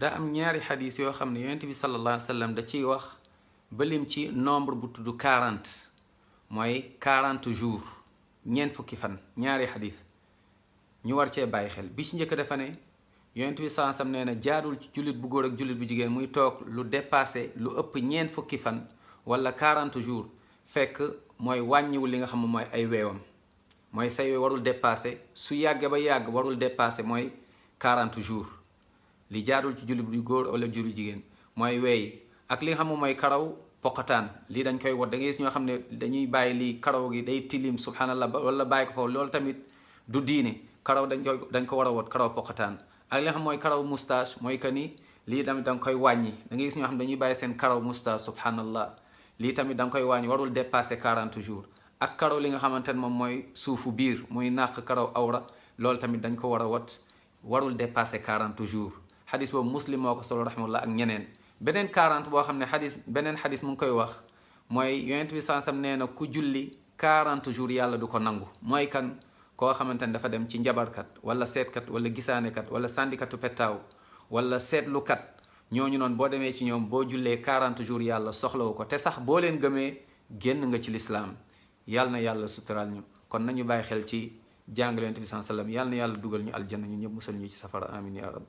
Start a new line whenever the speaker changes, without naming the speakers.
daa am ñaari xadis yoo xam ne yonent bi sallallahu alayhi wa sallam da ciy wax ba lim ci nombre bu tudd 40 mooy 40 jours ñeent fukki fan ñaari xadis ñu war cee bàyyi xel bi ci njëkk dafa ne yonent bi sallallahu alayhi wa sallam nee na jaadul ci jullit bu góor ak jullit bu jigéen muy toog lu dépassé lu ëpp ñeent fukki fan wala 40 jours fekk mooy wàññiwul li nga xam ne mooy ay weewam mooy say warul dépassé su yàggee ba yàgg warul dépassé mooy 40 jours li jaadul ci jullit bu góor wala jullit jigéen mooy weey ak li nga xam ne mooy karaw poqataan lii dañ koy wat da ngay gis ñoo xam ne dañuy bàyyi lii karaw gi day tilim subhanallah wala bàyyi ko foofu loolu tamit du diine karaw dañ ko war a wat karaw poqataan ak li nga xam mooy karaw moustache mooy que ni lii tamit da nga koy wàññi da ngay gis ñoo xam ne dañuy bàyyi seen karaw moustache subhanallah lii tamit da nga koy wàññi warul dépasser 40 jours ak karaw li nga xamante ne moom mooy suufu biir muy nàq karaw awra loolu tamit dañ ko war a wat warul dépasser 40 jours xadis boobu muslim moo ko solo rahmatullah ak ñeneen beneen 40 boo xam ne beneen xadis mu ngi koy wax mooy yonent bi sansam nee na ku julli 40 jours yàlla du ko nangu mooy kan koo xamante ne dafa dem ci njabarkat wala seetkat wala gisaanekat wala sandikatu pettaaw wala seetlukat ñooñu noonu boo demee ci ñoom boo jullee 40 jours yàlla soxlawu ko te sax boo leen gëmee génn nga ci lislaam yàlla na yàlla suturaal ñu kon nañu bàyyi xel ci jàngale yonent bi sallam yàlla na yàlla dugal ñu aljanna ñu ñëpp musal ñu ci safara amin ya rab